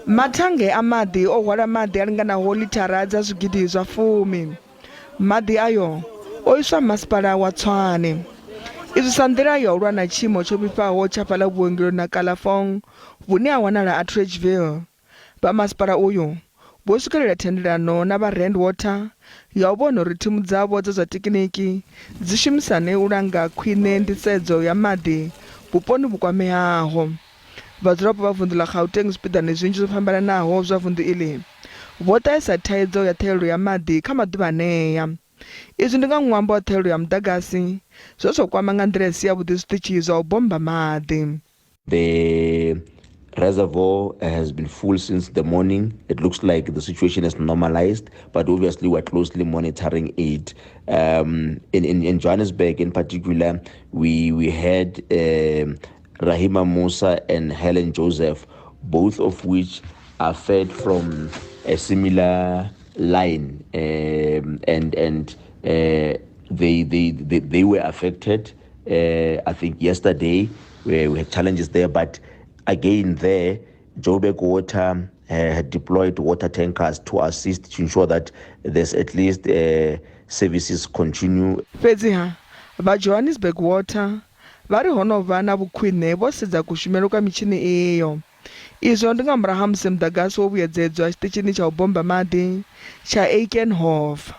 Mathannge a maḓi o hwala maḓi a linganaho ḽithara dza zwigidi zwa fumi. Maḓi ayo o iswa masipala wa Tshwane. Izwi sa nḓila ya u lwa na tshiimo tsho vhifhaho tsha fhaḽa vhuongeloni ha Kalafong vhune ha wanala Atteridgeville. Vha masipala uyu vho swikelela thendelano na vha Rand Water ya u vhona uri thimu dzavho dza zwa tekiniki dzi shumisane u langa khwine nḓisedzo ya maḓi vhuponi vhu kwameaho. Vhadzulapo vha vunḓu ḽa Gauteng zwipiḓani zwinzhi zwo fhambananaho zwa vunḓu iḽi vho ṱahisa thaidzo ya ṱhahelelo ya maḓi kha maḓuvha anea. Izwi ndi nga ṅwambo wa ṱhahelelo ya muḓagasi zwe zwa kwama nga nḓila i si yavhuḓi zwiṱitshi zwa u bommba maḓi. The reservoir has been full since the morning. It looks like the situation has normalized, but obviously we're closely monitoring it. In Johannesburg in particular, we had Rahima Moosa and Helen Joseph, both of which are fed from a similar line, and they were affected. I think yesterday we had challenges there, but again there, Joburg Water had deployed water tankers to assist to ensure that there's at least services continue. Fhedziha vha Johannesburg Water vha ri ho no vha na vhukhwine vho sedza kushumele kwa mitshini iyo. Izwo ndi nga murahu ha musi muḓagasi wo vhuyedzedzwa tshiṱitshini tsha u bommba maḓi tsha Eikenhof.